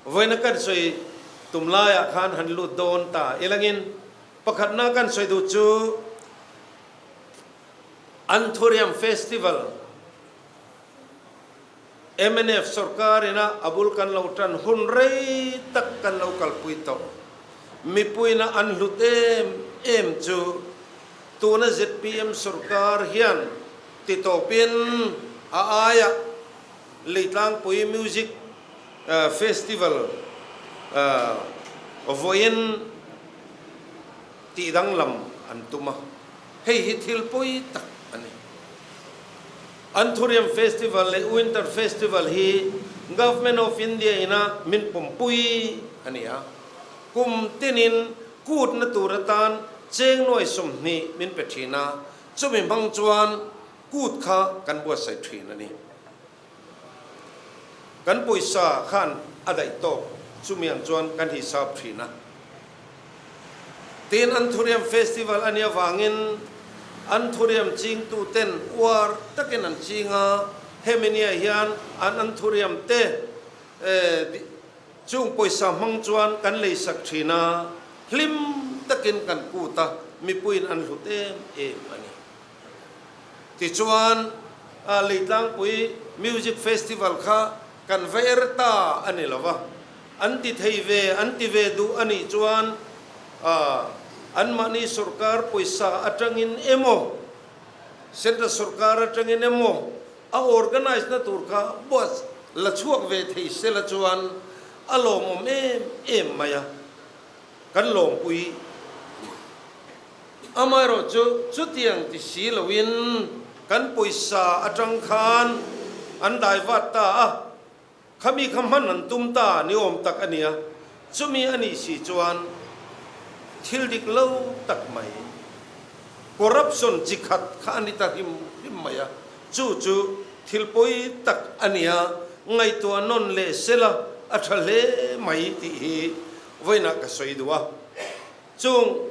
Vawiina kan sawi tum laiah khan han lut dawn ta ilangin pakhatna kan sawi duh chu Anthurium Festival mnf sorkar ina a bul kan lo tan hun rei tak kan lo kalpui tawh. Mipuina an hlut em em chu tuna zpm sorkar hian titawpin a aiah Leitlangpui Music Festival vawiin tih danglam an tum a, hei hi thil pawi tak a ni. Anthurium Festival leh Winter Festival hi Government of India ina min pawmpui a ni a, kum tinin kutna tur atan cheng nuai 20 min pe thin a, chumi hmang chuan kut kha kan buatsaih thin a ni. Kan pawisa khan a daih tawk chumi ang chuan kan hisap thin a. Tin, Anthurium Festival a nih avangin Anthurium chingtu ten uar takin an ching a, hemi nia hian an Anthurium te chung pawisa hmang chuan kan leisak thin a, hlim takin kan kut a, mipuiin an hlut em em a ni. Tichuan, Leitlangpui Music Festival kha kan va er ta a ni lo va, an ti thei ve, an ti ve duh a nih chuan anmahni sorkar pawisa atangin emaw, Central sorkar atangin emaw a organise na tur kha buat la chhuak ve thei sela chuan a lawmawm em em mai a, kan lawmpui. Amaherawhchu, chutiang ti si loin kan pawisa atang khan an dai vat ta a, khami kha hman an tum ta ni awm tak a nia. Chumi a nih si chuan thil dik lo tak mai, corruption chi khat kha a ni ta hrim hrim mai a, chu chu thil pawi tak a nia, ngaihtuah nawn leh sela a tha hle mai tih hi vawiinah ka sawi duh a. Chung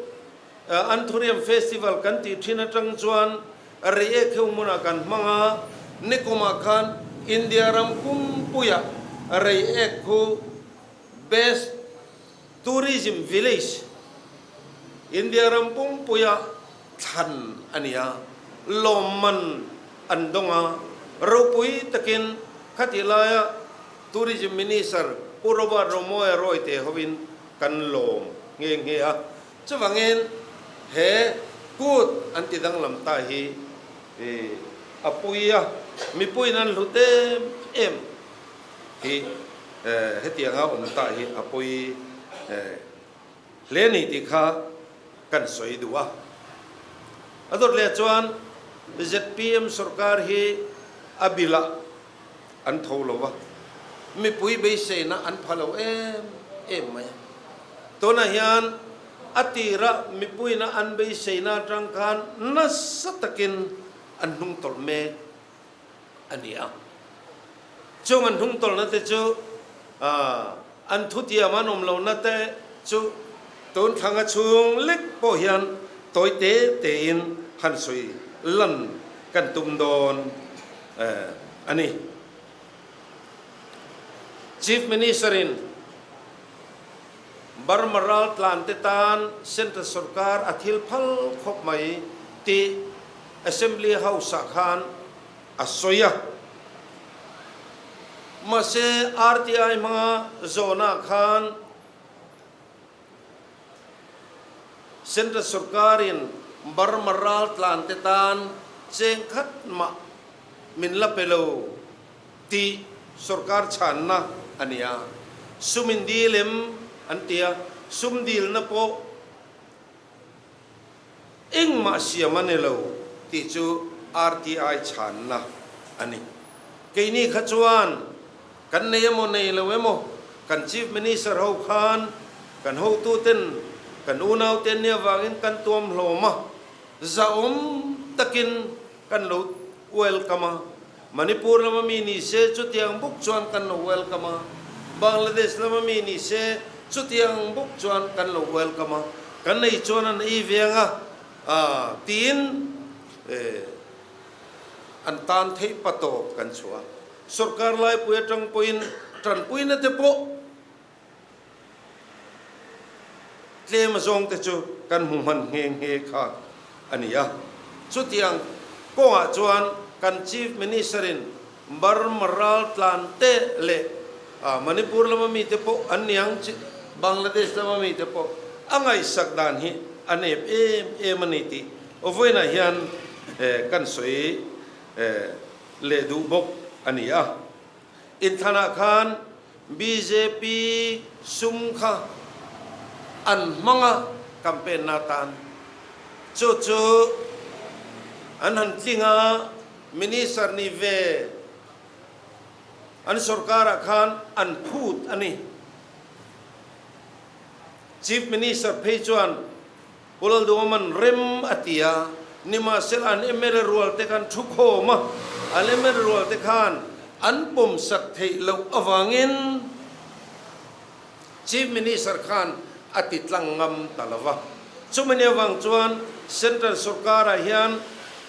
Anthurium Festival kan tih thin atang chuan Reiek heu hmunah kan hmang a, nikumah khan India ram pumpuiah Reiek khu Best Tourism Village India ram pumpuiah thlan a ni a, lawmman an dawng a, ropui takin khatih laia Tourism Minister Pu Robert Romawia Royte hovin kan lawm nghe nghe a, chuvangin he kut an ti danglam ta hi a pui a, mipuiin an hlut em em hi hetianga awm ta hi a pui hle ni tih kha kan sawi duh a. A dawt leh chuan zpm sorkar hi a bilah an tho lo va, mipui beiseina an pha lo em em mai a. Tunah hian a tira mipuina an beiseina atang khan nasa takin an hnungtawlh mek a ni a. Chung an hnungtawlhna te chu an thutiam an awm lohna te chu tun thlanga chhung lek pawh hian tawi te tein han sawi lan kan tum dawn a ni. Chief Minister in Burma raltlan te tan Central sorkar a thil phal khawp mai tih Assembly House ah khan a sawi a. Mahse RTI hmanga zawhna khan Central sorkarin Burma raltlan te tan cheng khat mah min la pe lo tih sorkar chhanna a ni a. Sum in dil em an ti a, sum dilna pawh engmah siam a ni lo tih chu RTI chhanna a ni. Keini kha chuan Kan nei emaw nei lo emaw, kan Chief Minister ho khan kan hotuten kan unaute an nih avangin kan tuam hlawm a, zahawm takin kan lo welcome a. Manipur lama mi ni se chutiang bawk chuan kan lo welcome a, Bangladesh lama mi ni se chutiang bawk chuan kan lo welcome a, kan nei chuan an ei ve ang a, tiin an tan theih patawp kan chhuah a. Sorkar laipui atang pawhin tanpuina te pawh tlem azawng te chu kan hmu hman nghe nghe kha a ni a. Chutiang kawngah chuan kan Chief Minister-in Burma raltlan te leh Manipur lama mite pawh an ni ang, Bangladesh lama mite pawh a ngaihsak dan hi a nep em em a ni tih vawiinah hian kan sawi leh duh bawk a ni a. Inthlanah khan bjp sum kha an hmang a campaign na atan chu chu an han tling a. Minister ni ve an sorkarah khan an phut a ni. Chief Minister phei chuan Pu Lalduhawman rem a ti a, nimahsela an mla rual te khan thu khawm a, an mla rual te khan an pawmsak theih loh avangin Chief Minister khan a ti tlang ngam ta lo va. Chumi ni avang chuan Central sorkarah hian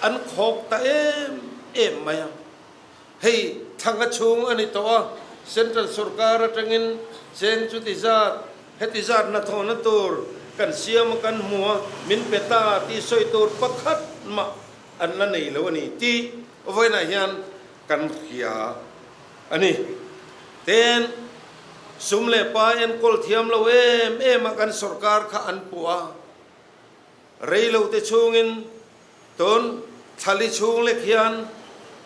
an khawk ta em em mai a. Hei thlanga chhung a ni tawh a, Central sorkar atangin cheng chuti zat, heti zat hnathawhna tur kan siam a kan hmu a, min pe ta tih sawi tur pakhat mah an la nei lo a ni tih vawiinah hian kan hria a ni. Ten sum leh pa enkawl thiam lo em em a kan sorkar kha an puh a, rei lo te chhungin tun thlali chhung lek hian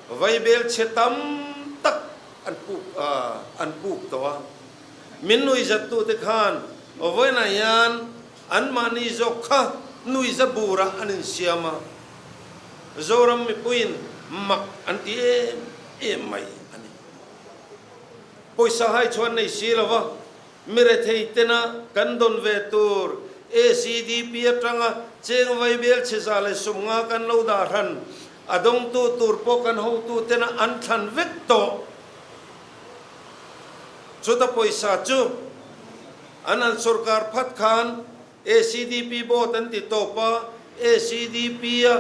vaibel chhe tam tak an puk an puk tawh a. Min nuihzat tute khan vawiinah hian anmahni zawk kha nuihza burah an insiam a, Zoram mipuiin mak an ti em em mai a ni. Pawisa hai chuan nei si lo va, mi rethei tena kan dawn ve tur ACDP atanga cheng vaibel chhe 150 kan lo dah hran, a dawngtu tur pawh kan hotu tena an thlan vek tawh. Chuta pawisa chu an an sorkar phat khan ACDP board an ti tawp a, ACDP a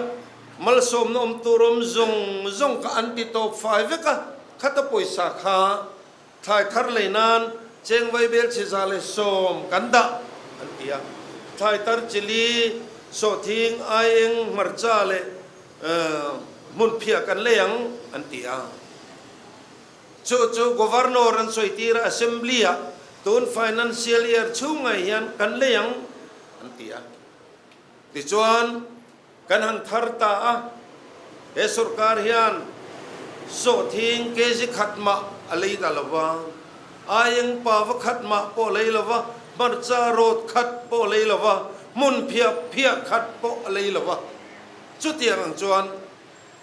malsawmna awm tur awm zawng zawng kha an ti tawp fai vek a, khata pawisa kha thlai thar lei nan cheng vaibel chhe 110 kan dah an ti a, thlai tar chili, sawhthing, aieng, hmarcha leh hmunphiah kan lei ang an ti a. Chu chu Governor an sawi tir a, Assembly ah tun Financial Year chhungah hian kan lei ang an ti a. Tichuan kan han thar ta a, he sorkar hian sawhthing kg khat mah a lei ta lo va, aieng pa va khat mah pawh a lei lo va, hmarcha rawt khat pawh a lei lo va, hmun phiah phiah khat pawh a lei lo va. Chutiang ang chuan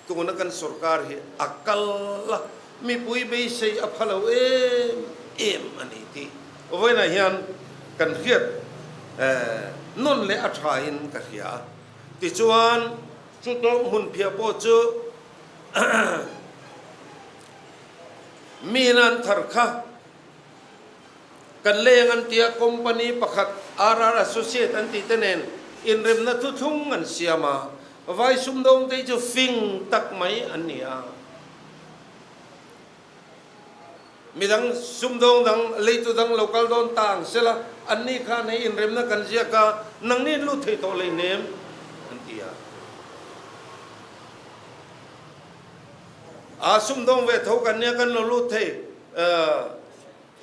Tuna kan sorkar hi a kal a, mipui beisei a pha lo em em a ni tih vawiinah hian kan hriat nawn leh a thain ka hria a. Tichuan, chu tawng hmunphiah pawh chu miin an thar kha kan leng an tia company pakhat RR Associate an tih te nen inremna thuthlung an siam a, vai sumdawng te hi chu fing tak mai an ni a. Midang sumdawng dang leitu dang lo kal dawn ta ang sela, anni khan hei inremna kan ziak a, nangni in lut thei tawh leinem an ti a. A sumdawng ve tho kan nia kan lo lut thei.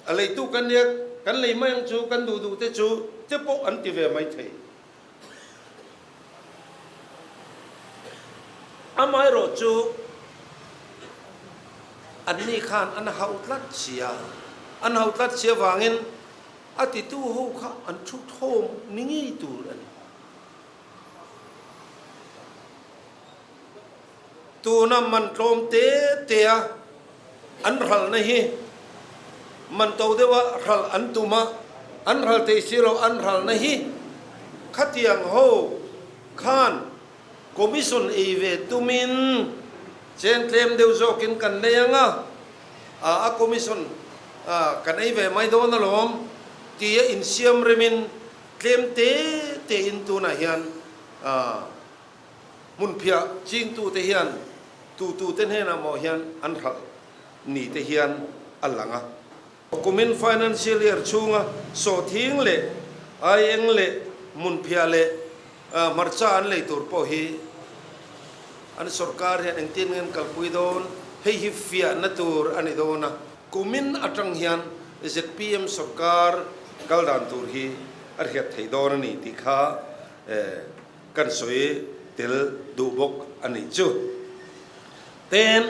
A leitu kan nia, kan lei mai ang chu, kan duh duh te chu te pawh an ti ve mai thei. Amaherawh chu anni khan an hauh tlat si a, an hauh tlat si avangin a titu ho kha an thu thawm ni ngei tur a ni. Tuna man tlawm te te a an ralna hi man to deuha ral an tum a, an ral thei si lo an ralna hi khatiang ho khan commission ei ve tumin cheng tlem deuh zawkin kan nei ang a, a commission kan ei ve mai dawn alawm tia insiam remin tlem te tein tunah hian Hmunphiah chingtute hian tutute hnenah maw hian an hralh ni te hian a lang a. Kumin financial year chhunga sawhthing leh aieng leh hmunphiah leh hmarcha an lei tur pawh hi an sorkar hian engtin nge an kalpui dawn? Hei hi fiahna tur a ni dawn a. Kumin atang hian zpm sorkar kal dan tur hi a hriat theih dawn a ni tih kha kan sawi tel duh bawk a nih chu. Ten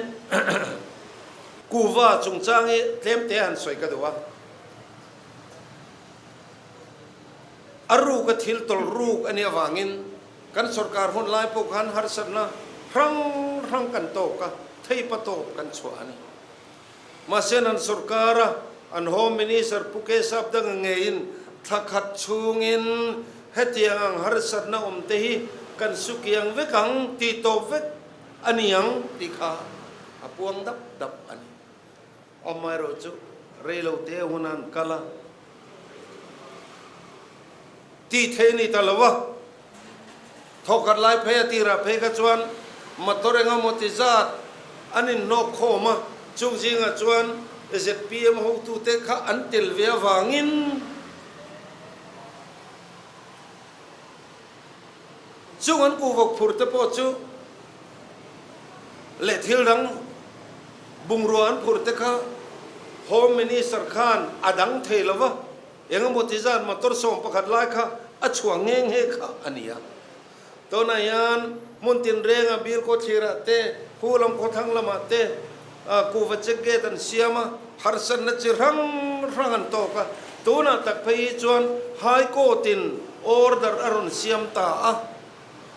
kuva chungchang hi tlem te han sawi ka duh a. A ruka thil tawlh ruk a nih avangin kan sorkar hun lai pawh khan harsatna hrang hrang kan tawk a, theipa tawp kan chhuah a ni. Mahse an sorkar a, an Home Minister Pu Kesap Danga ngeiin thla khat chhungin hetiang ang harsatna awm te hi kan sukiang vek ang tih tawp vek a ni ang tih kha a puang dap dap a ni. Amaherawh chu reilo te hun an kal a tih theih a ni ta lo a, thawkhat lai phei a tirah phei kha chuan motor eng emaw ti zat an inhnawk khawm a, chung zingah chuan zpm hotute kha an tel ve avangin Chung an kuhvawk phur te pawh chu leh thil dang bungrua an phur te kha Home Minister khan a dang thei lo va, eng emaw ti zat motor 11 lai kha a chhuah nghe nghe kha a ni a. Tunah hian hmun tinrenga bil khawthlirah te, khu lam khawthlang lamah te kuhva check gate an siam a, harsatna chi hrang hrang an tawk a. Tunah tak phei hi chuan High Court-in order a rawn siam ta a,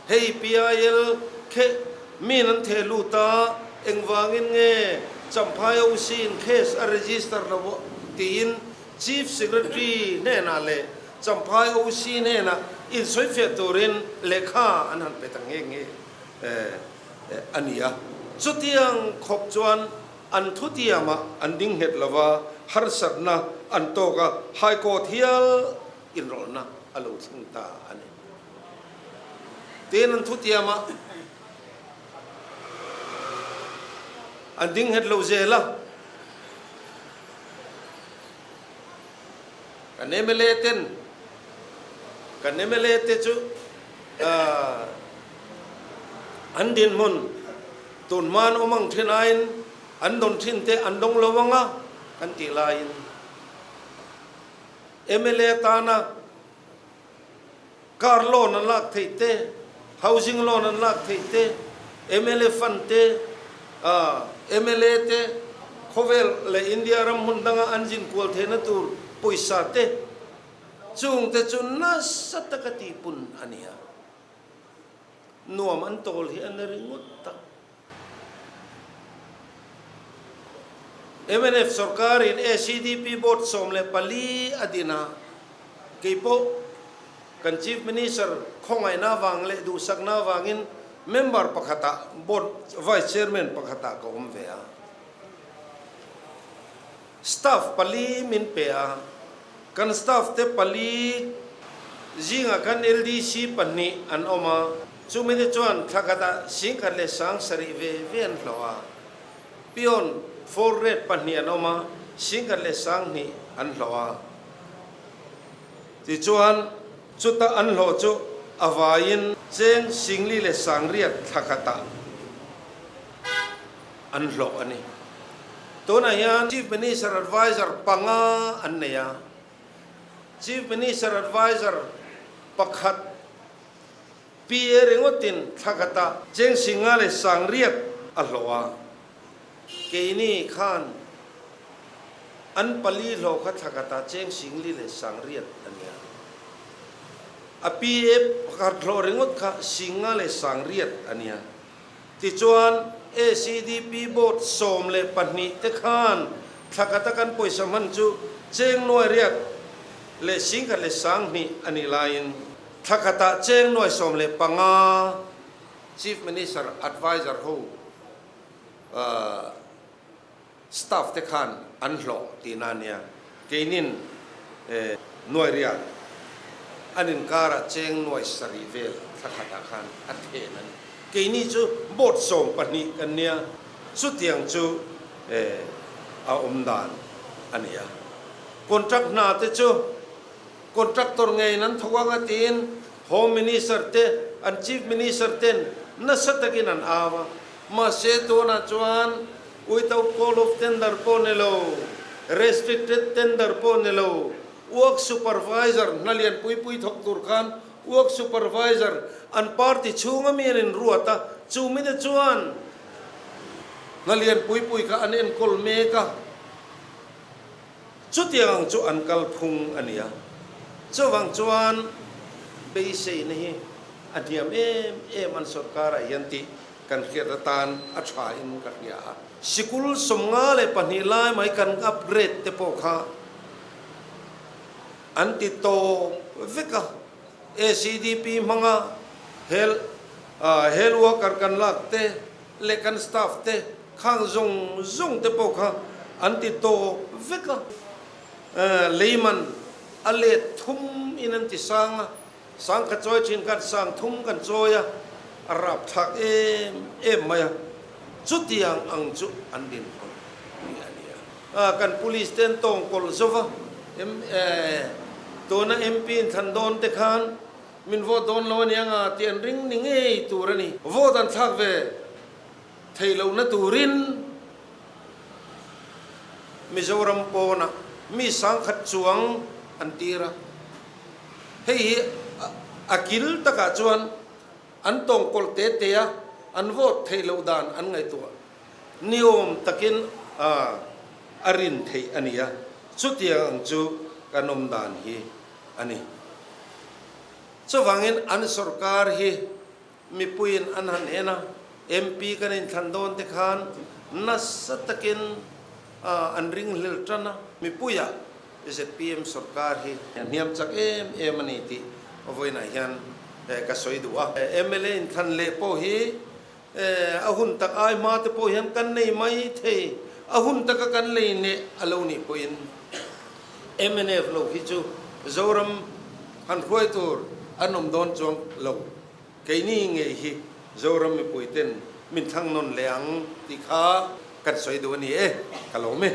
hei PIL khe min an theh lut a, engvangin nge Champhai OC-in case a register lo tiin Chief Secretary hnenah leh Champhai OC hnenah insawifiah turin lehkha an han pe ta nghe nghe a ni a. Chutiang khawp chuan an thutiamah an ding nghet lo va, harsatna an tawk a, High Court hial inrawlhna a lo thleng ta a ni. Tin, an thutiamah an ding nghet lo zel a. Kan mla ten kan mla te chu an dinhmun tun hman awm ang thin aiin an dawn thin te an dawng lo ang a kan tih laiin mla tana Car loan an lak theih te, housing loan an lak theih te, mla fund te, mla te khawvel leh India ram hmun danga an zin kual theihna tur pawisa te, chung te chu nasa taka tihpun a ni a. Nuam an tawl hi a ni ringawt tak. Mnf sorkarin ACDP Board 14 a din a, kei pawh kan Chief Minister khawngaihna avang leh duhsakna avangin member pakhatah Board Vice Chairman pakhatah ka awm ve a. Staff pali min pe a, kan staff te pali zingah khan LDC pahnih an awm a, chumi te chuan thla khatah 17,000 ve ve an hlawh a, peon four rate pahnih an awm a, 12,000 an hlawh a. Tichuan, chuta an hlawh chu a vaiin cheng 48,000 thla khatah an hlawh a ni. Tunah hian Chief Minister Adviser panga an nei a, Chief Minister Adviser pakhat PA ringawtin thla khatah cheng 58,000 a hlawh a, keini khan an pali hlawh kha thla khatah cheng 48,000 a ni a. A PA pakhat hlawh ringawt kha 58,000 a ni a. Tichuan, ACDP Board 12 te khan thla khata kan pawisa hman chu cheng 81,200 a nih laiin thla khatah cheng 15,000 Chief Minister Adviser ho staff te khan an hlawh tihna a nia. Keinin nuai riat an inkarah cheng 7,000 vel thla khatah khan a then a ni. Keini chu board 12 kan nia, chutiang chu a awm dan a ni a. Contract hna te chu. Contractor ngeiin an thawk ang a tiin Home Minister te, an Chief Minister ten nasa takin an au a. Mahse tunah chuan without call of tender pawh ni lo, restricted tender pawh ni lo, work supervisor hna lian pui pui thawk tur khan work supervisor an party chhunga mi an inruat a, chu mite chuan hna lian pui pui kha an enkawl mek a. Chutiang ang chu an kal phung a ni a, chuvang chuan beiseina hi a hniam em em an sorkarah hian tih kan hriat atan a tha in ka hria a. Sikul 52 lai mai kan upgrade te pawh kha an ti tawp vek a, ACDP hmanga hel hel worker kan lak te leh kan staff te Khang zawng zawng te pawh kha an ti tawp vek a, leiman a let thum in an ti sang a, sang kha chawi thin khan sang thum kan chawi a, a rap thlak em em mai a, chutiang ang chu an dinhmun ni a ni a. Kan police te an tawng kawlh zo va, tuna MP in thlan dawn te khan min vote dawn lo aniang a tih an ring ni ngei tur a ni. Vote an thlak ve. Theih lohna turin Mizoram pawnah mi sangkhat chuang an tir a, hei hi a kil takah chuan an tawngkawlh te te a, an vote theih loh dan an ngaihtuah niawm takin a rin theih a ni a, chutiang ang chu kan awm dan hi a ni. Chuvangin an sorkar hi Mipuiin an han en a, MP kan inthlan dawn te khan nasa takin an ringhlel tan a, mipuia zpm sorkar hi a hniam chak em em a ni tih vawiinah hian ka sawi duh a. Mla inthlan leh pawh hi a hun tak ai hma te pawh hian kan nei mai thei, a hun taka kan lei neh a lo nih pawhin mnf lo hi chu Zoram han hruai tur an awm dawn chuang lo. Keini ngei hi Zoram mipui ten min thlang nawn leh ang tih kha kan sawi duh a ni e, ka lawm e.